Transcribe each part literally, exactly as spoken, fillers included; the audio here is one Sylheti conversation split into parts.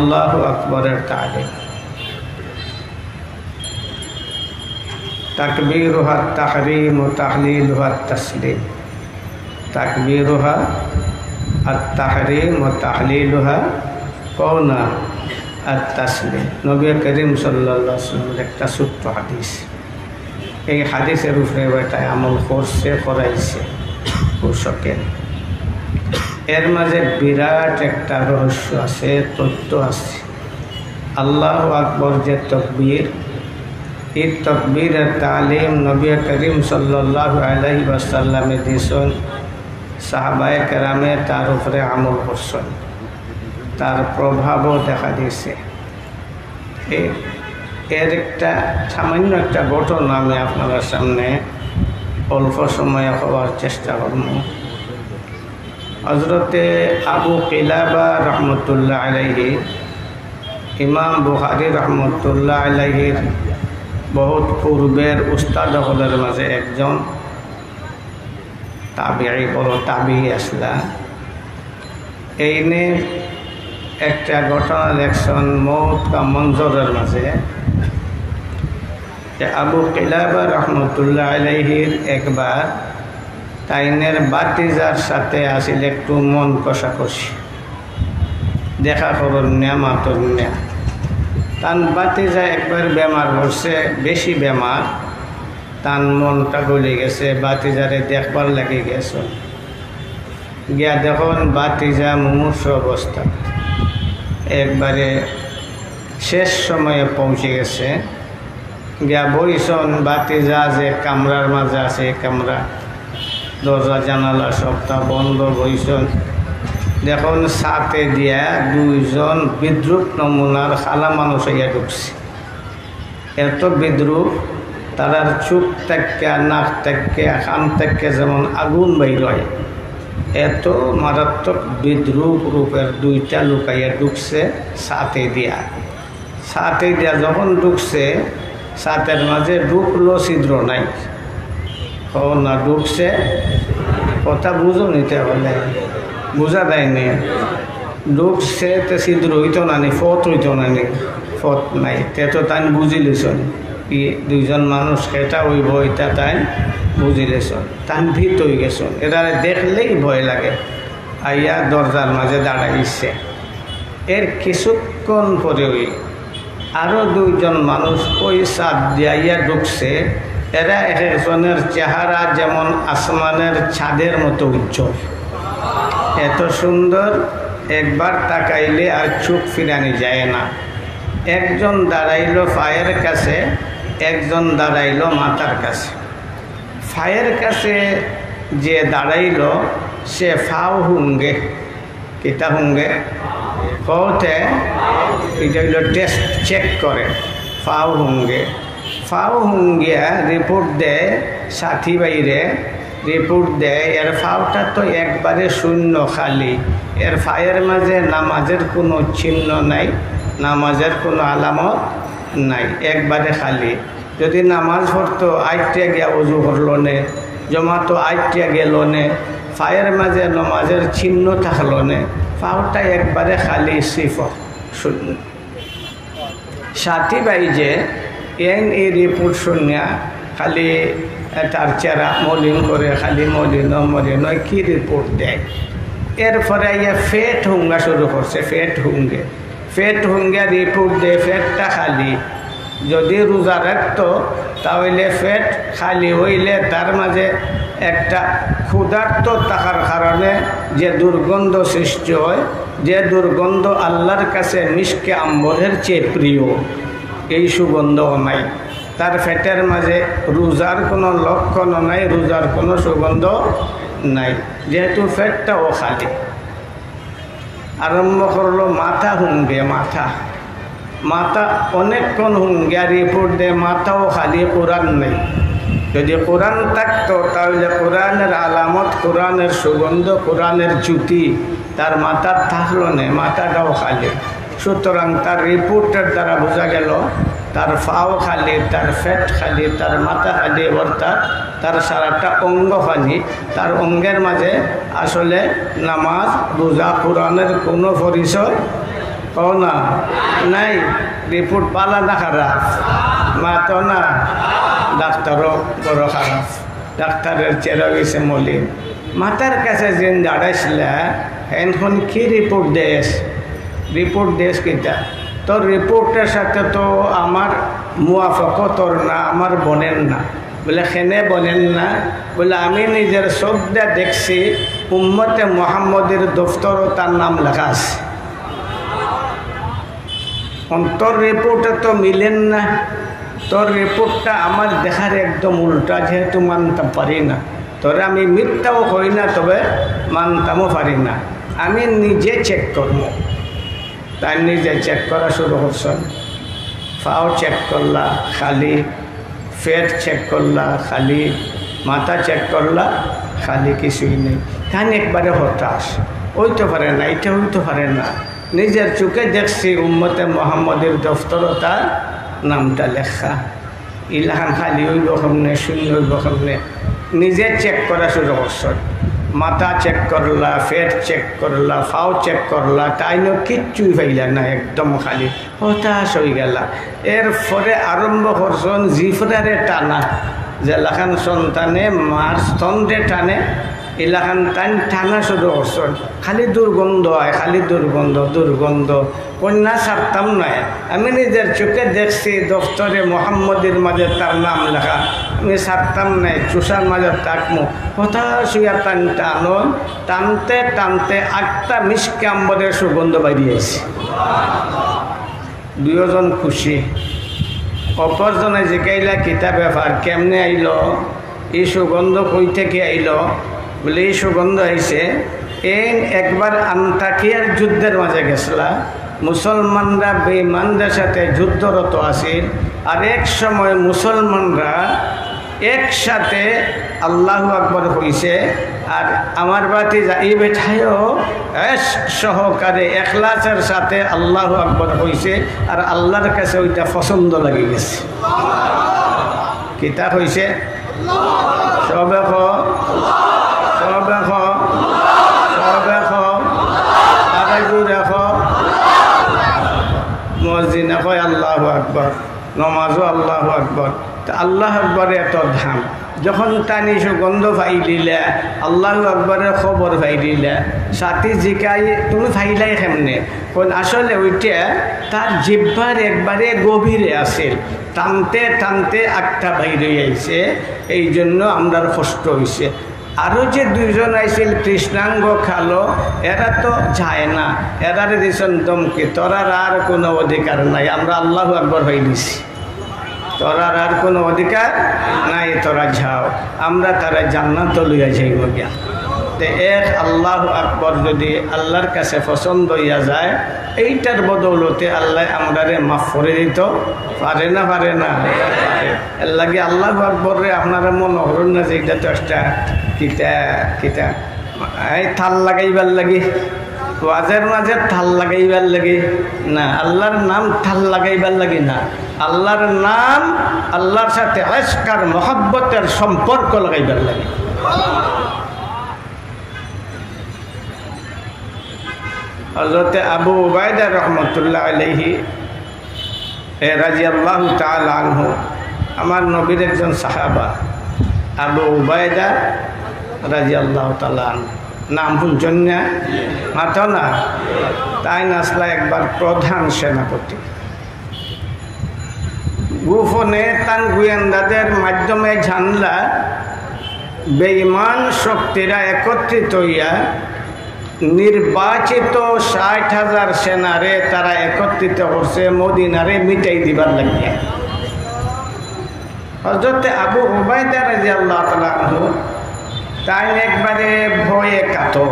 আল্লাহু আকবরের তালিম। তাকবীরুহা তাহরিম ও তাহলিলুহা তাসলিম। তাকবীরুহা আত তাহরিম ও তাহলিলুহা কওনা আত তাসলিম। নবী করিম সাল্লাল্লাহু আলাইহি ওয়াসাল্লামের একটা ছোট্ট হাদিস। এই হাদিসের উপরে বেটায় আমল করছে, করাইছে পোশাকে। এর মাঝে বিরাট একটা রহস্য আছে, তথ্য আছে। আল্লাহু আকবর যে তকবীর, এই তকবীরের তালিম নবী করিম সাল্লাল্লাহু আলাইহি ওয়াসাল্লামে দিছইন, সাহাবায়ে কেরামে তার উপরে আমল করছইন, তার প্রভাবও দেখা দিছে। এ-, এর একটা সামান্য একটা ঘটনা আমি আপনাদের সামনে অল্প সময়ে কওয়ার চেষ্টা করব। হযরতে আবু কিলাবা রহমতুল্লাহ আলাইহি, ইমাম বুখারী রহমতুল্লাহ আলাইহির বহুত পূর্বের উস্তাদ অকলর মাঝে একজন, তাবিঈ, বড় তাবিঈ আছলা। এইনে একটা ঘটনা লেখছইন মউত কা মঞ্জরর মাঝে, যে আবু কিলাবা রহমতুল্লাহ আলাইহির একবার তাইনের ভাতিজার সাথে আছিল একটু মন কষাকষি, দেখা করন না, মাতন না। তান ভাতিজা একবার বেমার পড়ছে, বেশি বেমার, তান মনটা গলি গেছে, ভাতিজারে দেখবার লাগি গেছইন। গিয়া দেখইন ভাতিজা মুমূর্ষু অবস্থা, একবারে শেষ সময়ে পৌঁছে গেছে। গিয়া বইছইন, ভাতিজা যে কামরার মাঝে আছে, এই কামরা, দরজা জানালা সবটা বন্ধ, বইছইন। দেখইন ছাতে দিয়া দুইজন বিদ্রূপ নমুনার কালা মানুষ আইয়া ঢুকছে। এত বিদ্রূপ, তারার চোখ থাকিয়া, নাক থাকিয়া, কান থাকিয়া যেমন আগুন বাইর হয়, এত মারাত্মক বিদ্রূপ রূপের দুইটা লোক আইয়া ঢুকছে ছাতে দিয়া। ছাতে দিয়া যখন ঢুকছে, ছাতের মাঝে ঢুকলো, ছিদ্র নাই। ও না ঢুকছে, কথা বুঝো নিতে হলে, বুঝা দেয়নি। ঢুকছে তে ছিদ্র হইতো না নি, ফত হইতো না নি, ফত নাই। তে তো তাইন বুঝিলিছইন, ই দুইজন মানুষ কেটা হইব, এটা তাইন বুঝিলিছইন। তাইন ভীত হয়ে গেছইন, এরারে দেখলেই ভয় লাগে। আইয়া দরজার মাঝে দাঁড়াইছে। এর কিছুক্ষণ পরে ওই আরো দুইজন মানুষ ওই ছাদ দিয়া আইয়া ঢুকছে। এরা এক একজনের চেহারা যেমন আসমানের চাঁদের মতো উজ্জ্বল, এত সুন্দর, একবার তাকাইলে আর চোখ ফিরানি যায় না। একজন দাঁড়াইলো পায়ের কাছে, একজন দাঁড়াইলো মাথার কাছে। পায়ের কাছে যে দাঁড়াইলো, সে পাও হুঙ্গে। কিতা হুঙ্গে? কওতে, এটা হইল টেস্ট, চেক করে। পাও হুঙ্গে। পাও হুঙ্গিয়া রিপোর্ট দেয় সাথী ভাইরে, রিপোর্ট দেয়, এর পাওটা তো একবারে শূন্য, খালি। এর পায়ের মাঝে নামাজের কোনো চিহ্ন নাই, নামাজের কোনো আলামত নাই, একবারে খালি। যদি নামাজ পড়তো, আইটিয়া গিয়া উজু করলো নে, জমাতো আইটিয়া গেল নে, পায়ের মাঝে নামাজের চিহ্ন থাকলো নে, পাওটা একবারে খালি, সিফর, শূন্য। সাথী ভাই যে এন এই রিপোর্ট শুনিয়া খালি, এ, তার চেহারা মলিন করে, খালি মলিন, মলিন, ওই কি রিপোর্ট দেয়। এরপরে আইয়া পেট হুঙ্গা শুরু করছে, পেট হুঙ্গে। পেট হুঙ্গা রিপোর্ট দেয়, পেটটা খালি। যদি রোজা রাখতো, তাহলে পেট খালি হইলে তার মাঝে একটা ক্ষুধার্ত থাকার কারণে যে দুর্গন্ধ সৃষ্টি হয়, যে দুর্গন্ধ আল্লাহর কাছে মিশকে আম্বরের চেয়ে প্রিয়, এই সুগন্ধও নাই। তার পেটের মাঝে রোজার কোনো লক্ষণও নাই, রোজার কোনো সুগন্ধ নাই, যেহেতু পেটটাও খালি। আরম্ভ করলো মাথা হুঙ্গে, মাথা, মাথা অনেকক্ষণ হুঙ্গে, আর রিপোর্ট দেয় মাথাও খালি, কোরআন নেই। যদি কোরআন থাকতো, তাহলে কোরআনের আলামত, কোরআনের সুগন্ধ, কোরআনের জুতি তার মাথার থাকলো নে, মাথাটাও খালি। সুতরাং তার রিপোর্টের দ্বারা বোঝা গেল তার পাও খালি, তার পেট খালি, তার মাথা খালি, অর্থাৎ তার সারাটা অঙ্গ খালি। তার অঙ্গের মাঝে আসলে নামাজ, রোজা, কোরআনের কোনো পরিচয় ও না, নাই, রিপোর্ট ভালা না খারাপ? মাতো না, ডাক্তারও বড় খারাপ, ডাক্তারের চেহারা অইছে মলিন। মাতার কাছে যেন দাঁড়াইছিলা, এখন কি রিপোর্ট দেস? রিপোর্ট দেস কিতা? তোর রিপোর্টের সাথে তো আমার মুয়াফাকতর না, আমার বনের না। বলে, কেনে বনের না? বলে, আমি নিজের চোখ দিয়া দেখছি, উম্মতে মোহাম্মদীর দফতরও তার নাম লেখা আছে। অন তোর রিপোর্টে তো মিলের না, তোর রিপোর্টটা আমার দেখার একদম উল্টা, যেহেতু মানতাম পারি না। তোরে আমি মিথ্যাও কই না, তবে মানতামও পারি না। আমি নিজে চেক করমু। তাই নিজে চেক করা শুরু করছইন। পাও চেক করলা, খালি। পেট চেক করলা, খালি। মাথা চেক করলা, খালি, কিছুই নেই। তাইন একবারে হতাশ, অইতো পারে না, ইটা অইতো পারে না। নিজের চোখে দেখছি উম্মতে মোহাম্মদীর দফতরও তার নামটা লেখা। ইলাখান খালি অইবো কেমনে, শূন্য অইবো কেমনে? নিজে চেক করা শুরু করছইন। মাথা চেক করলা, পেট চেক করলা, পাও চেক করলা, তাইনও কিচ্ছুই পাইলা না, একদম খালি। হতাশ অইগেলা। এরপরে আরম্ভ করছইন জিফরারে টানা, যেলাখান সন্তানে মার স্তনরে টানে, ইলাখান তাইন টানা শুরু করছইন। খালি দুর্গন্ধ অয়, খালি দুর্গন্ধ, দুর্গন্ধ। কইন না, ছাড়তাম নায়। আমি নিজের চোখে দেখছি দফতরে মোহাম্মদীর মাঝে তার নাম লেখা, আমি ছাড়তাম নায়, চুষার মাঝে থাকমু। হতাশ অইয়া তাইন টানইন, টানতে টানতে আটটা মিশকে আম্বরের সুগন্ধ বাইরিয়া আইছে। দুইজন খুশি। অপরজনে জিকাইলা, "কিতা ব্যাপার, কেমনে আইলো? ই সুগন্ধ কই থাকি আইলো?" বলে, "ই সুগন্ধ আইছে, এইন একবার আন্তাকিয়ার যুদ্ধের মাঝে গেছলা, মুসলমানরা বেঈমানদের সাথে যুদ্ধরত আছিল, আর এক সময় মুসলমানরা একসাথে আল্লাহু আকবার কইছে, আর আমার ভাতিজা ই বেটায়ও এশক সহকারে এখলাসের সাথে আল্লাহু আকবার কইছে, আর আল্লাহর কাছে ওইটা পছন্দ লাগি গেছে।" কিতা কইছে? সবে ক, সবে ক, সবে ক, আরো জোরে ক। মুয়াজ্জিনে কয়, "আল্লাহু আকবার।" নমাজও আল্লাহু আকবার। তে আল্লাহু আকবারে এত দাম। যখন তাইন ই সুগন্ধ পাইলিলা, আল্লাহু আকবারের খবর পাইলিলা, সাথী জিকাই, "তুমি পাইলায় কেমনে?" কইন, "আসলে ওইটা তার জিহ্বার একবারে গভীরে আছিল, টানতে টানতে আটটা বাইর অইয়া আইছে, এই জন্য আমরার কষ্ট অইছে।" আরো যে দুইজন আইছিল কৃষ্ণাঙ্গ কালো, এরা তো যায় না, এরারে দিছইন ধমকি, "তোরার আর কোনো অধিকার নাই, আমরা আল্লাহু আকবার পাইলিছি, তোরার আর কোনো অধিকার নাই, তোরা যাও, আমরা তারে জান্নাতো লইয়া যাইমু গিয়া।" তে এক আল্লাহু আকবার যদি আল্লাহর কাছে পছন্দ অইয়া যায়, এইটার বদৌলতে আল্লায় আমরারে মাফ করি দিতো পারে না, পারে না? এর লাগি আল্লাহু আকবররে আপনারা মনো করইন না যে ইটা তো একটা কিতা, কিতা, এই তাল লাগাইবার লাগি, ওয়াজের মাঝে তাল লাগাইবার লাগি না, আল্লাহর নাম তাল লাগাইবার লাগি না, আল্লাহর নাম, আল্লাহর সাথে এশক আর মহব্বতের সম্পর্ক লাগাইবার লাগি। হযরতে আবু উবায়দা রহমতুল্লাহ আলাইহি, এ, রাদিয়াল্লাহু তাআলা আনহু, আমার নবীর একজন সাহাবা, আবু উবায়দা রাদিয়াল্লাহু তাআলা আনহু। নাম হুনছইন না? মাতো না? তাইন আছলা একবার প্রধান সেনাপতি। গোপনে তান গোয়েন্দাদের মাধ্যমে জানলা, বেঈমান শক্তিরা একত্রিত অইয়া নির্বাচিত ষাট হাজার সেনারে তারা একত্রিত করছে মদিনারে মিটাই দিবার লাগিয়া। হযরতে আবু উবায়দা রাদিয়াল্লাহু তাআলা আনহু, তাইন একবারে ভয়ে কাতর,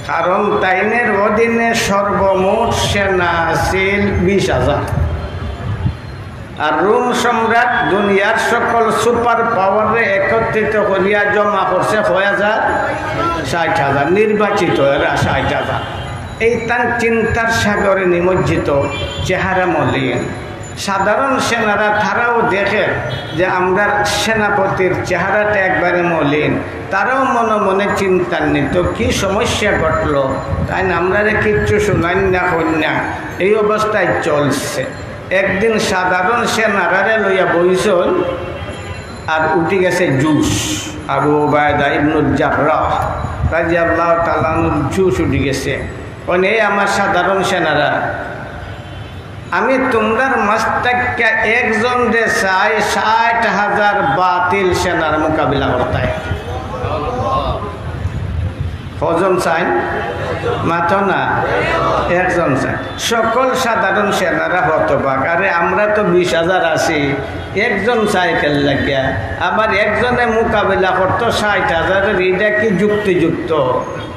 কারণ তাইনের অধীনে সর্বমোট সেনা আছিল বিশ হাজার। আর রোম সম্রাট দুনিয়ার সকল সুপার পাওয়াররে একত্রিত করিয়া জমা করছে কয় হাজার? ষাট হাজার। নির্বাচিত এরা ষাট হাজার। এই তান চিন্তার সাগরে নিমজ্জিত, চেহারা মলিন। সাধারণ সেনারা তারাও দেখে যে আমরার সেনাপতির চেহারাটা একবারে মলিন, তারাও মনে মনে চিন্তান্বিত, কি সমস্যা ঘটলো। তাইন আমরারে কিচ্ছু শুনাইন না, কইন না, এই অবস্থায় চলছে। একদিন সাধারণ সেনারারে লইয়া বইছইন, আর উঠি গেছে জোশ। আবু উবায়দা ইবনুল জাররাহ রাদিয়াল্লাহু তাআলা আনহুর জোশ উঠি গেছে। কইন, "এই আমার সাধারণ সেনারা, আমি তোমরার মাঝ থাকি একজনরে চাই ষাট হাজার বাতিল সেনার মোকাবিলা করতায়।" কয়জন চাইন? মাতো না, একজন চাইন। সকল সাধারণ সেনারা হতবাক, "আরে, আমরা তো বিশ হাজার আছি, একজন চাই কিল্লাগিয়া? আবার একজনে মোকাবিলা করতো ষাট হাজারের, ইটা কি যুক্তিযুক্ত?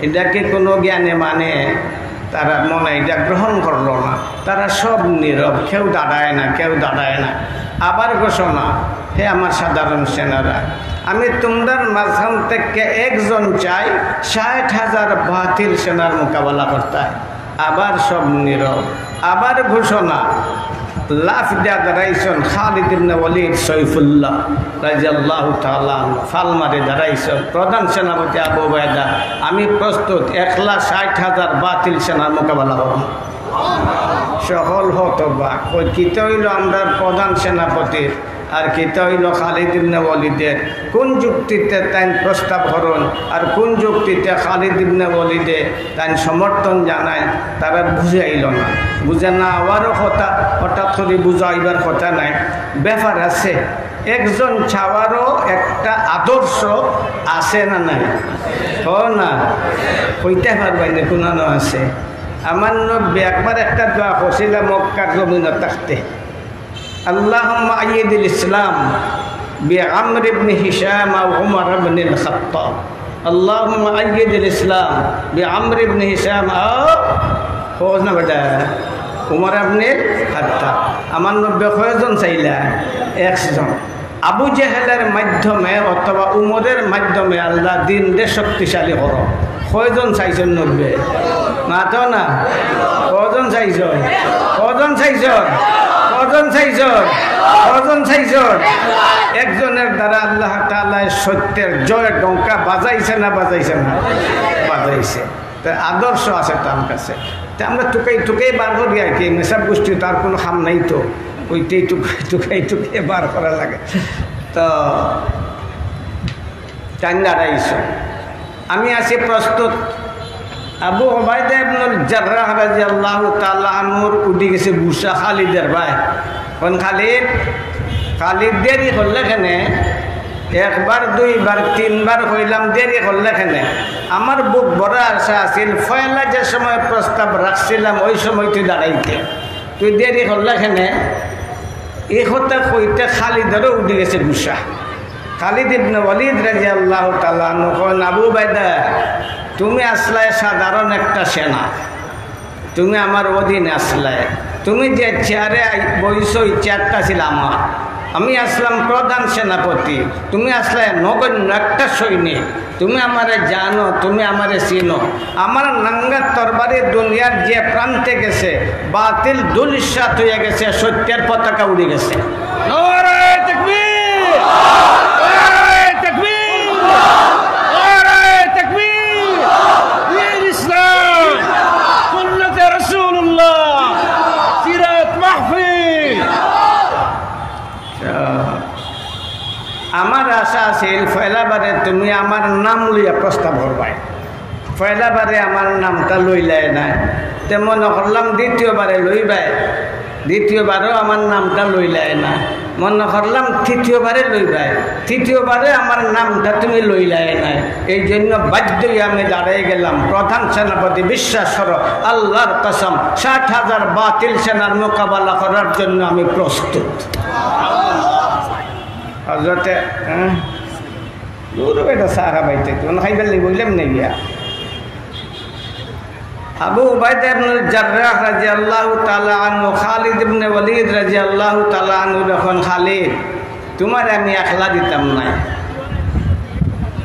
ইটা কি কোনো জ্ঞানে মানে?" তারা মনে ইটা গ্রহণ করলো না। তারা সব নীরব, কেউ দাঁড়ায় না, কেউ দাঁড়ায় না। আবার ঘোষণা, "হে আমার সাধারণ সেনারা, আমি তোমরার মাঝখান থাকি একজন চাই ষাট হাজার বাতিল সেনার মোকাবেলা করতায়।" আবার সব নীরব। আবার ঘোষণা, লাফ দিয়া দাঁড়াইছইন খালিদ ইবনে ওয়ালিদ সাইফুল্লাহ রাদিয়াল্লাহু তাআলা আনহু, ফাল মারি দাঁড়াইছইন, "প্রধান সেনাপতি আবু উবায়দা, আমি প্রস্তুত, একলা ষাট হাজার বাতিল সেনার মোকাবেলা করমু।" সকল হতবাক, কয়, "কিতা অইলো আমরার প্রধান সেনাপতির, আর কিতা অইলো খালিদ ইবনে ওয়ালিদের? কোন যুক্তিতে তাইন প্রস্তাব করইন, আর কোন যুক্তিতে খালিদ ইবনে ওয়ালিদে তাইন সমর্থন জানাইন?" তারার বুঝাইলো না, বুঝা না অওয়ারও কথা, হঠাৎ করি বুঝাইবার কথা নায়। ব্যাপার আছে, একজন চাওয়ারও একটা আদর্শ আছে না নাই? কও না, কইতা পারবায় নি কুনানো আছে? আমার নবী একবার একটা দোয়া করছিলা মক্কার জমিনো থাকতে, "আল্লাহুম্মা আইয়িদিল ইসলাম বি আমর ইবনে হিশাম আও উমর ইবনে আল খাত্তাব।" আল্লাহুম্মা আইয়িদিল ইসলাম বি আমর ইবনে হিশাম আও, কও না বেটা, উমর ইবনে খাত্তাব। আমার নবী কয়জন চাইলা? একজন। আবু জেহেলের মাধ্যমে অথবা উমরের মাধ্যমে আল্লাহ দিনরে শক্তিশালী করো। কয়জন চাইছইন নবীয়ে? মাতো না। কয়জন চাইছইন? কয়জন চাইছইন? কয়জন চাইছইন? কয়জন চাইছইন? একজনের দ্বারা আল্লাহ তাআলায় সত্যের জয় ডঙ্কা বাজাইছে না বাজাইছে না? বাজাইছে। তার আদর্শ আছে তার কাছে। তে আমরা তুকাই তুকাই বার করি আর কি, নেশাব গোষ্ঠী তার কোনো কাম নাই তো, ওইটাই তুকাই তুকাই তুকাই বার করা লাগে। তো তাইন দাঁড়াইছইন, আমি আছি প্রস্তুত। আবু উবায়দা ইবনুল জাররাহ রাদিয়াল্লাহু তাআলা আনহুর উঠি গেছে গুসা খালিদের বায়। কইন, "খালিদ, খালিদ দেরি করলে কেনে? একবার, দুইবার, তিনবার কইলাম, দেরি করলে কেনে?" আমার বুক ভরা আশা আছিল, পয়লা যে সময় প্রস্তাব রাখছিলাম, ওই সময় তুই দাঁড়াইতে, তুই দেরি করলে কেনে? এই কথা কইতে খালিদেরও উঠি গেছে গুসা। খালিদ ইবনে ওয়ালিদ রাদিয়াল্লাহু তাআলা আনহু কইন, "আবু উবায়দা, তুমি আছলায় সাধারণ একটা সেনা, তুমি আমার অধীনে আছলায়, তুমি যে চেয়ারে আই-, বইছো, ওই চেয়ারটা ছিল আমার, আমি আছলাম প্রধান সেনাপতি, তুমি আছলায় নগণ্য একটা সৈনিক, তুমি আমারে জানো, তুমি আমারে চিনো, আমার নাঙ্গা তরবারি দুনিয়ার যে প্রান্তে গেছে, বাতিল ধূলিসাৎ হইয়া গেছে, সত্যের পতাকা উড়ি গেছে।" নারায়ে তাকবীর! নারায়ে তাকবীর! নারায়ে তাকবীর! বীর ইসলাম! সুন্নতে রাসূলুল্লাহ! সিরাত মাহফিল! আমার আশা আছিল, পয়লাবারে তুমি আমার নাম লইয়া প্রস্তাব করবায়, পয়লাবারে আমার নামটা লইলায় না, তে মনো করলাম দ্বিতীয়বারে লইবায়, দ্বিতীয়বারও আমার নামটা লইলায় না, মনো করলাম তৃতীয়বারে লইবায়, তৃতীয়বারে আমার নামটা তুমি লইলায় না। এই জন্য বাধ্য হইয়া আমি দাঁড়াই গেলাম। প্রধান সেনাপতি, বিশ্বাস করো, আল্লাহর কসম, ষাট হাজার বাতিল সেনার মোকাবেলা করার জন্য আমি প্রস্তুত। হযরতে, হ্যাঁ? দূর বেটা, সারা বাইতে তো না খাইবার লাগি বললাম না গিয়া। আবু উবায়দা ইবনুল জাররাহ রাদিয়াল্লাহু তাআলা আনহু, খালিদ ইবনে ওয়ালিদ রাদিয়াল্লাহু তাআলা আনহুরে কইন, "খালিদ, তুমারে আমি একলা দিতাম নায়,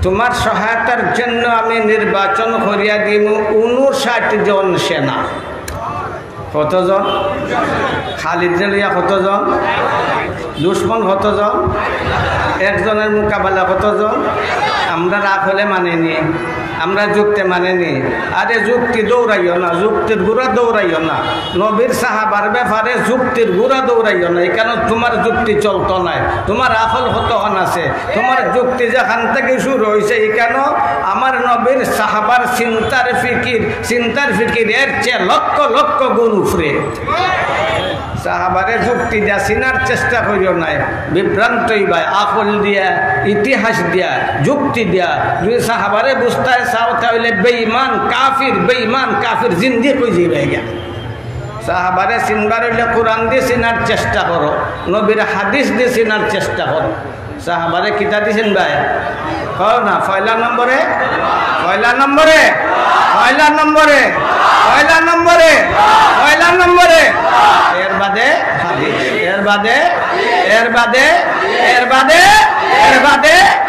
তুমার সহায়তার জন্য আমি নির্বাচন করিয়া দিমু ঊনষাট জন সেনা।" কতজন? খালিদরে লইয়া কতজন? দুশমন কতজন? একজনের মোকাবেলা কতজন? আমরা আকলে মানেনি, আমরা যুক্তি মানেনি। আরে যুক্তি দৌড়াইও না, যুক্তির ঘোড়া দৌড়াইও না। নবীর সাহাবার ব্যাপারে যুক্তির ঘোড়া দৌড়াইও না। এখানে তোমার যুক্তি চলতো নাই, তোমার আকল কতক্ষণ আছে, তোমার যুক্তি যেখান থেকে শুরু হইছে, এখানে আমার নবীর সাহাবার চিন্তার ফিকির, চিন্তার ফিকির এর চেয়ে লক্ষ লক্ষ গুণ উপরে। সাহাবারে যুক্তি দিয়া চিনার চেষ্টা করিও নাই, বিভ্রান্ত হইবায়। আকল দিয়া, ইতিহাস দিয়া, যুক্তি দিয়া যদি সাহাবারে বুঝতায় চাও, তাহলে বেঈমান কাফির, বেঈমান কাফির জিন্দিক অই যাইবায় গিয়া। সাহাবারে চিনবার অইলে কোরআন দি চিনার চেষ্টা করো, নবীর হাদিস দি চিনার চেষ্টা করো। সাহাবারে কিতা দি চিনবায়? কও না, পয়লা নম্বরে, পয়লা নম্বরে, পয়লা নম্বরে, পয়লা নম্বরে, পয়লা নম্বরে। এর বাদে হাদিস, এর বাদে, এর বাদে, এর বাদে, এর বাদে।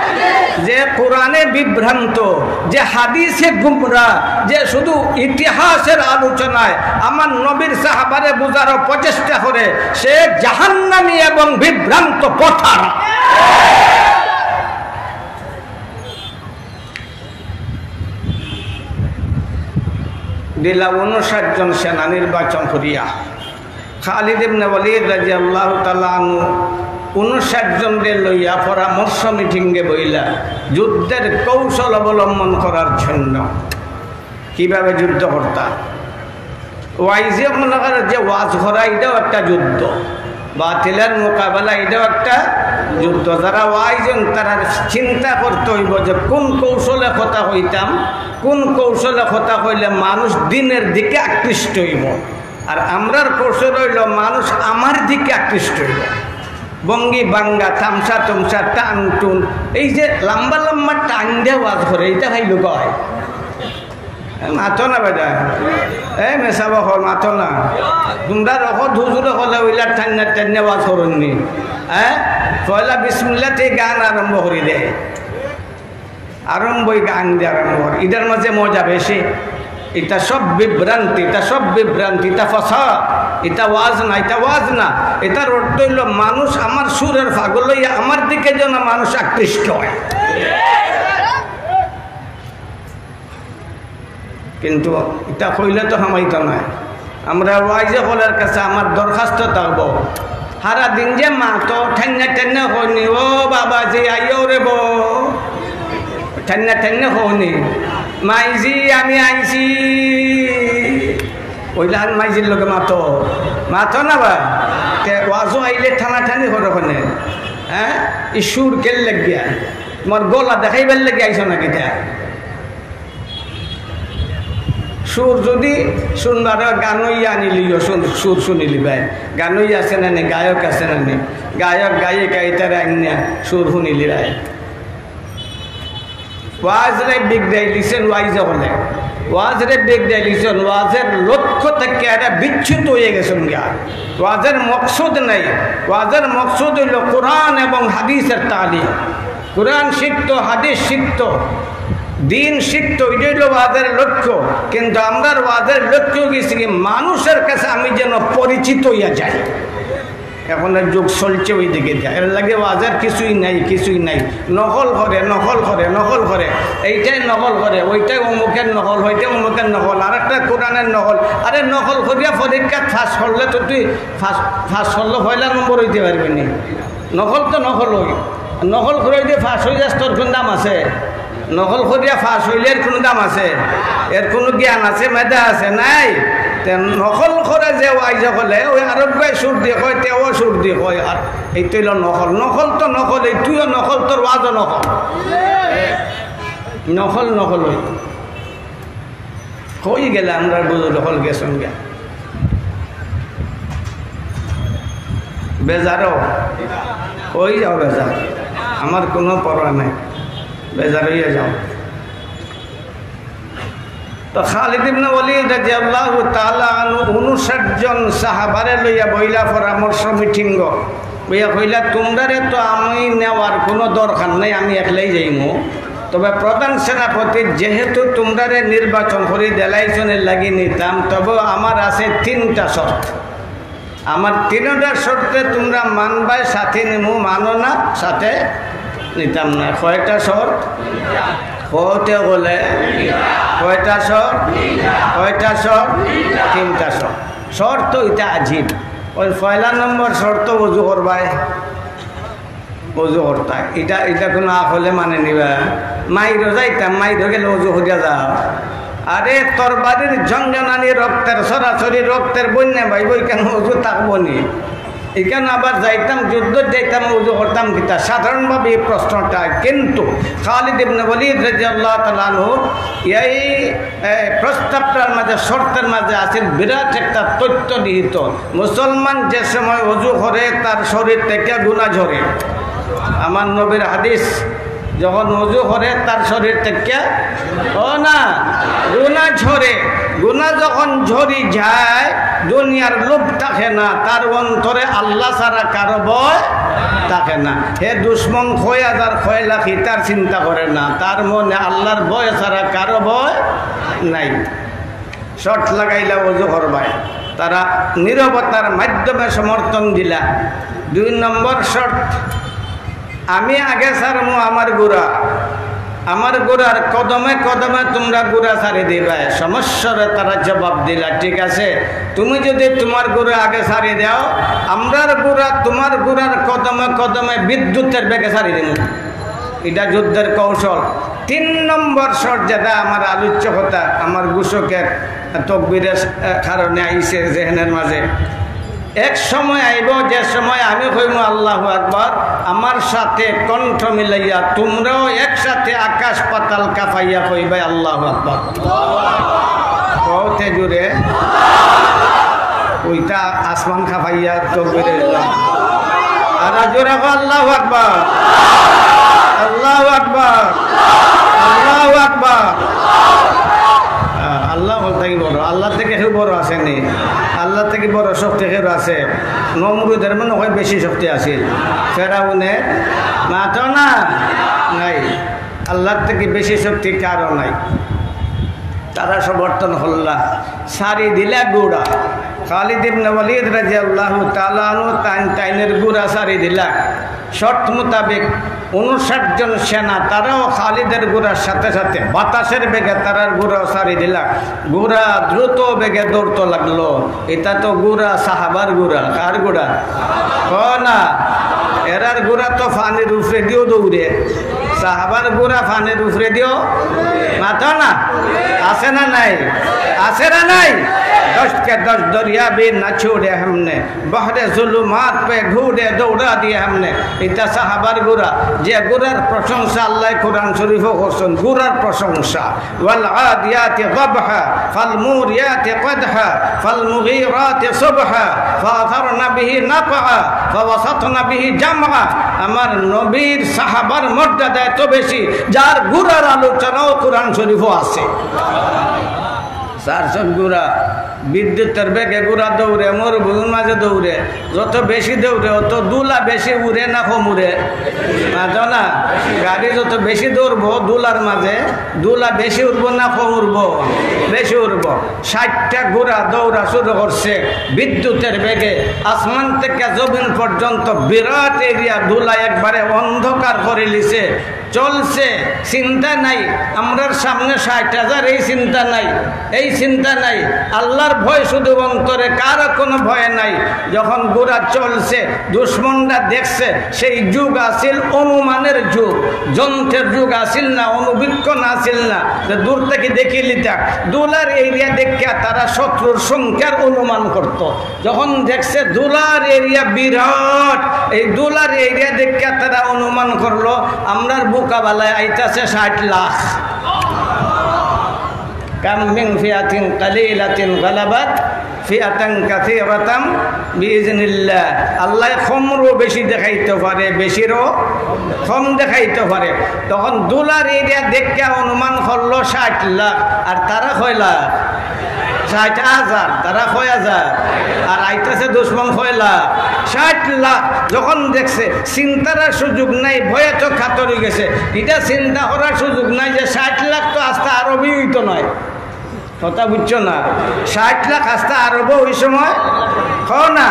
যে কোরআনে বিভ্রান্ত, যে হাদিসে গুমরা, যে শুধু ইতিহাসের আলোচনায় আমার নবীর সাহাবারে বুঝার প্রচেষ্টা করে, সে জাহান্নামী এবং বিভ্রান্ত পথহারা। দিলা ঊনষাট জন সেনা নির্বাচন করিয়া খালিদ ইবনে ওয়ালিদ রাদিয়াল্লাহু তাআলা আনহু ঊনষাট জনরে লইয়া পরামর্শ মিটিংয়ে বইলা যুদ্ধের কৌশল অবলম্বন করার জন্য। কিভাবে যুদ্ধ করতা? ওয়াইজে মনে করে যে ওয়াজ করা, এটাও একটা যুদ্ধ, বাতিলের মোকাবেলা, এটাও একটা যুদ্ধ। যারা ওয়াইজ, তারা চিন্তা করতে হইব যে কোন কৌশলে কথা কইতাম, কোন কৌশলে কথা কইলে মানুষ দ্বীনের দিকে আকৃষ্ট হইব। আর আমরার কৌশল হইল মানুষ আমার দিকে আকৃষ্ট হইব। ভঙ্গি ভাঙ্গা, তামসা তুমসা, টান টুন, এই যে লম্বা লম্বা টান দিয়া ওয়াজ করে, এটা খাইল কয়। এ, মাতো না বেটা। এ, মেসাব অকল, মাতো না। তোমরা রকত হুজুরে কলে ওইলা টান্না টান্না ওয়াজ করইন নি। হ্যাঁ? পয়লা বিসমিল্লাহ থাকি গান আরম্ভ করি দেয়। আরম্ভই গান দিয়া আরম্ভ করে। ইটার মাঝে মজা বেশি। ইটা সব বিভ্রান্তি, ইটা সব বিভ্রান্তি, ইটা ফাসাদ, ইটা ওয়াজ না, ইটা ওয়াজ না। ইটার অর্থ হইল মানুষ আমার সুরের পাগল হইয়া আমার দিকে যেন মানুষ আকৃষ্ট হয়। কিন্তু ইটা কইলে তো হামাইতো নায়। আমরা ওয়াইজ অকলর কাছে আমার দরখাস্ত থাকবো, সারা দিন যে মাতো, টান্না টান্না কইন নি, "ও বাবাজি, আইও রে বো।" টান্না টান্না কইন নি, "মাইজি, আমি আইছি।" ওইলাখান মাইজির লগে মাতো, মাতো না বা? তে ওয়াজো আইলে টানাটানি করো কেনে? হ্যাঁ? ই সুর কের লাগিয়া? তোমার গলা দেখাইবার লাগি আইছো না কিতা? সুর যদি শুনবার অয়, গান অইয়া আনিলিও, সুর, সুর শুনিলিবায়। গান অইয়া আছে না নি, গায়ক আছে না নি, গায়ক গায়িকা ইতারে আনিয়া সুর শুনিলিবায়। ওয়াজরে বিগড়াইলিছইন, ওয়াইজ অকলে ওয়াজরে বিগড়াইলিছইন, ওয়াজের লক্ষ্য থাকি এরা বিচ্যুত হইয়া গেছইন গিয়া। ওয়াজের মকসুদ নাই, ওয়াজের মকসুদ হইল কোরআন এবং হাদিসের তালিম। কোরআন শিখতো, হাদিস শিখতো, দ্বীন শিখতো, ইটা হইল ওয়াজের লক্ষ্য। কিন্তু আমরার ওয়াজের লক্ষ্য গেছে কি, মানুষের কাছে আমি যেন পরিচিত হইয়া যাই। এখন আর যুগ চলছে ওই দিকে দিয়া, এর লাগি ওয়াজের কিছুই নাই, কিছুই নাই। নকল করে, নকল করে, নকল করে, এইটাই নকল করে, ওইটাই অমুকের নকল, ওইটাই অমুকের নকল, আর একটা কোরআনের নকল। আরে নকল করিয়া পরীক্ষা পাস করলে তো তুই পাস, পাস করলে পয়লা নম্বর হইতে পারবি নি। নকল তো নকল হই, নকল করে যদি পাস হয়ে যাস, তোর কোন দাম আছে? নকল করিয়া পাস হইলে এর কোনো দাম আছে? এর কোনো জ্ঞান আছে, মেধা আছে? নাই। তে নকল করে যে ওয়াইজ অকলে, ওই আরব ভাই সুর দিয়ে কয়, তেও সুর দিয়ে কয়, আর এই তো হইল নকল। নকল তো নকল, এই তুইও নকল, তোর ওয়াজও নকল। নকল নকল হই। কই গেলে আমরা বুজুর্গ অকল গেছইন গিয়া? বেজারও অই যাও বেজার, আমার কোনো পরোয়া নাই, বেজার হইয়া যাও। তো খালিদ ইবনে ওয়ালিদ রাদিয়াল্লাহু তাআলা আনহু ঊনষাট জন সাহাবারে লইয়া বইলা পরামর্শ মিটিংও। বইয়া কইলা, "তোমরারে তো আমি নেওয়ার কোনো দরকার নাই, আমি একলাই যাইমু। তবে প্রধান সেনাপতি যেহেতু তোমরারে নির্বাচন করি দিলাইছইন, এর লাগি নিতাম, তবে আমার আছে তিনটা শর্ত।" আমার তিনটা শর্তে তোমরা মানবায়, সাথে নিমু, মানো না, সাথে নিতাম না। কয়টা শর্ত? কওতে বলে, কয়টা শর্ত? কয়টা শর্ত? তিনটা শর্ত। শর্ত ইটা আজীব। ওই পয়লা নম্বর শর্ত অজু করবায়। অজু করতা, ইটা, ইটা কুনু আকলে মানে নিবা? মাইরো যাইতাম, মাইরো গেলে অজু করিয়া যাও। আরে, তরবারির ঝনঝনানি, রক্তের ছড়াছড়ি, রক্তের বন্যা ভাই, ওইখানে অজু থাকবো নি? এখানে আবার যাইতাম, যুদ্ধ যাইতাম, অজু করতাম কিতা? সাধারণভাবে এই প্রশ্নটা। কিন্তু খালিদ ইবনে ওয়ালিদ রাদিয়াল্লাহু তাআলা আনহু এই, এ, প্রস্তাবটার মাঝে, শর্তের মাঝে আছিল বিরাট একটা তথ্য নিহিত। মুসলমান যে সময় অজু করে, তার শরীর থেকে গুনাহ ঝরে। আমার নবীর হাদিস, যখন অজু করে, তার শরীর থেকে, ও না, গুনাহ ঝরে। গুনাহ যখন ঝরি যায়, দুনিয়ার লোভ থাকে না, তার অন্তরে আল্লাহ ছাড়া কারো ভয় থাকে না। হে দুশমন কয় হাজার কয় লাখ, ইতার চিন্তা করে না, তার মনে আল্লাহর ভয় ছাড়া কারো ভয় নাই। শর্ত লাগাইলা অজু করবায়, তারা নীরবতার মাধ্যমে সমর্থন দিলা। দুই নম্বর শর্ত, আমি আগে ছাড়মু আমার ঘোড়া, আমার ঘোড়ার কদমে কদমে তোমরা ঘোড়া ছাড়ি দিবায়। সমস্যারে তারা জবাব দিলা, ঠিক আছে, তুমি যদি তোমার ঘোড়া আগে ছাড়ি দাও, আমরার ঘোড়া তোমার ঘোড়ার কদমে কদমে বিদ্যুতের বেগে ছাড়ি দিমু। ইটা যুদ্ধের কৌশল। তিন নম্বর শর্ত, যেটা আমার আলোচ্য কথা, আমার ঘোষকের তকবীরের কারণে আইছে জেহেনের মাঝে। এক সময় আইবো, যে সময় আমি কইমু আল্লাহু আকবার, আমার সাথে কণ্ঠ মিলাইয়া তোমরাও একসাথে আকাশ পাতাল কাঁপাইয়া কইবায় আল্লাহু আকবার। কওতে জুরে, ওইটা আসমান কাঁপাইয়া তকবীরে দিলাম। আর জোরে কও, আল্লাহু আকবার, আল্লাহু আকবার, আল্লাহু আকবার। আহ, আল্লাহ হকল থাকি বড়, আল্লাহ থাকি কেউ বড় আছে নি? আল্লাহ থাকি বড় শক্তি কেউ আছে? নমরুদের মনে হয় বেশি শক্তি আছিল, ফেরাউনের মাতো না নাই। আল্লাহ থাকি বেশি শক্তি কারো নাই। তারা সমর্থন করলা, ছাড়ি দিলা ঘোড়া। খালিদ ইবনে ওয়ালিদ রাদিয়াল্লাহু তাআলা আনহু তাইন তাইনের ঘোড়া ছাড়ি দিলা। শর্ত মোতাবেক ঊনষাট জন সেনা, তারাও খালিদের ঘোড়ার সাথে সাথে বাতাসের বেগে তারার ঘোড়াও ছাড়ি দিলা। ঘোড়া দ্রুত বেগে দৌড়তো লাগলো। ইটা তো ঘোড়া, সাহাবার ঘোড়া। কার ঘোড়া? ও না, এরার ঘোড়া তো পানির উপরে দিও দৌড়ে। সাহাবার ঘোড়া পানির উপরে দিও, মাতো না? আছে না নাই? আছে না নাই? দশ কে দশ দরিয়া ভি না ছোড়ে হামনে, বহরে জুলুমাত পে ঘুরে দৌড়া দিয়ে হামনে। ইটা সাহাবার ঘোড়া, যে ঘোড়ার প্রশংসা আল্লাহ কোরআন শরীফও করছেন, ঘোড়ার প্রশংসা। والعاديات ضبحا، فالموريات قدحا، فالمغيرات صبحا، فأثرن به نقعا، فوسطن به جمعا। আমার নবীর সাহাবার মর্যাদা এত বেশি, যার ঘোড়ার আলোচনাও কোরআন শরীফও আছে। চারজন ঘোড়া, বিদ্যুতের বেগে ঘোড়া দৌড়ে, মরুভূমির মাঝে দৌড়ে। যত বেশি দৌড়ে, অত ধুলা বেশি উড়ে না কম উড়ে? মাতো না? গাড়ি যত বেশি দৌড়বো ধুলার মাঝে, ধুলা বেশি উড়বো না কম উড়বো? বেশি উড়বো। ষাটটা ঘোড়া দৌড়া শুরু করছে বিদ্যুতের বেগে, আসমান থেকে জমিন পর্যন্ত বিরাট এরিয়া ধুলা একবারে অন্ধকার করে লিছে। চলছে, চিন্তা নাই। আমরার সামনে ষাট হাজার, এই চিন্তা নাই, এই চিন্তা নাই। আল্লাহর ভয় শুধু অন্তরে, কারো কোনো ভয় নাই। যখন ঘোড়া চলছে, দুশমনরা দেখছে, সেই যুগ আছিল অনুমানের যুগ, যন্ত্রের যুগ আছিল না, অনুবীক্ষণ আছিল না, যে দূর থেকে দেখি লিতা। ধুলার এরিয়া দেখিয়া তারা শত্রুর সংখ্যার অনুমান করত। যখন দেখছে ধুলার এরিয়া বিরাট, এই ধুলার এরিয়া দেখিয়া তারা অনুমান করলো, আমরার মোকাবেলায় আইতাছে ষাট লাখ। কাম মিন ফিআতিন কালিলাতিন গালাবাত ফিআতান কাসীরাতাম বিইজনিল্লাহ। আল্লাহ কমরও বেশি দেখাইতে পারে, বেশিরও কম দেখাইতে পারে। তখন ধুলার এরিয়া দেখিয়া অনুমান করলো ষাট লাখ, আর তারা কয় লাখ? ষাট হাজার। তারা কয় হাজার? আর আইতাছে দুশমন কয় লাখ? ষাট লাখ। যখন দেখছে চিন্তার আর সুযোগ নাই, ভয়ে তো কাতর হয়ে গেছে, এটা চিন্তা করার সুযোগ নাই যে ষাট লাখ তো আস্তা আরবই হইতো নয়। কথা বুঝছো না? ষাট লাখ আস্তা আরবও ওই সময়, কও না,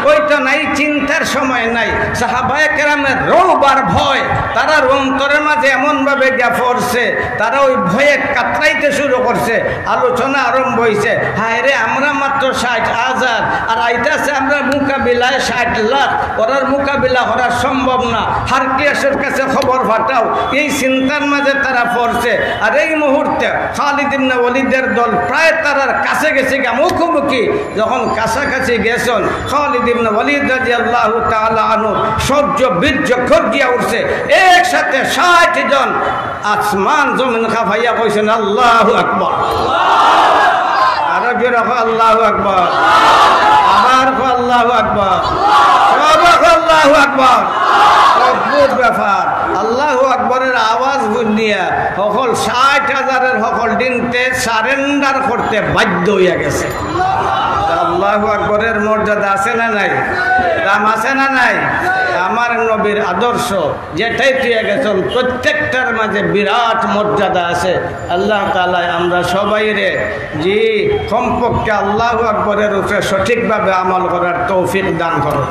ওই তো নাই, চিন্তার সময় নাই। সাহাবায়ে কেরামের রৌব আর ভয় তারার অন্তরের মাঝে এমন ভাবে গিয়া পড়ছে, তারা ওই ভয়ে কাতরাইতে শুরু করছে। আলোচনা আরম্ভ হইছে, "হায় রে, আমরা মাত্র ষাট হাজার, আর আইতাছে আমরার মোকাবিলায় ষাট লাখ, ওরার মোকাবিলা করা সম্ভব না।" হারকিয়াসের কাছে খবর পাঠাও। এই চিন্তার মাঝে তারা পড়ছে। আর এই মুহূর্তে খালিদ ইবনে ওয়ালিদের দল প্রায় তারার কাছে গেছে গিয়া মুখোমুখি। যখন কাছাকাছি গেছইন, খালিদ ইবনে ওয়ালিদ রাদিয়াল্লাহু তাআলা আনহু শৌর্য বীর্য গর্জিয়া উঠছে। একসাথে ষাট জন আসমান জমিন কাঁপাইয়া কইছইন, "আল্লাহু আকবার।" আরো জোরে কও, "আল্লাহু আকবার।" আবার কও, "আল্লাহু আকবার।" সবাই কও, "আল্লাহু আকবার।" অদ্ভুত ব্যাপার। আল্লাহু আকবরের আওয়াজ হুনিয়া হকল ষাট হাজারের হকল দিনতে সারেন্ডার করতে বাধ্য হইয়া গেছে। আল্লাহু আকবরের মর্যাদা আছে না নাই? দাম আছে না নাই? আমার নবীর আদর্শ যেটাই পেয়ে গেছেন, প্রত্যেকটার মাঝে বিরাট মর্যাদা আছে। আল্লাহ তাআলা আমরা সবাইরে, জি, কমপক্ষে আল্লাহু আকবরের উপরে সঠিকভাবে আমল করার তৌফিক দান করো।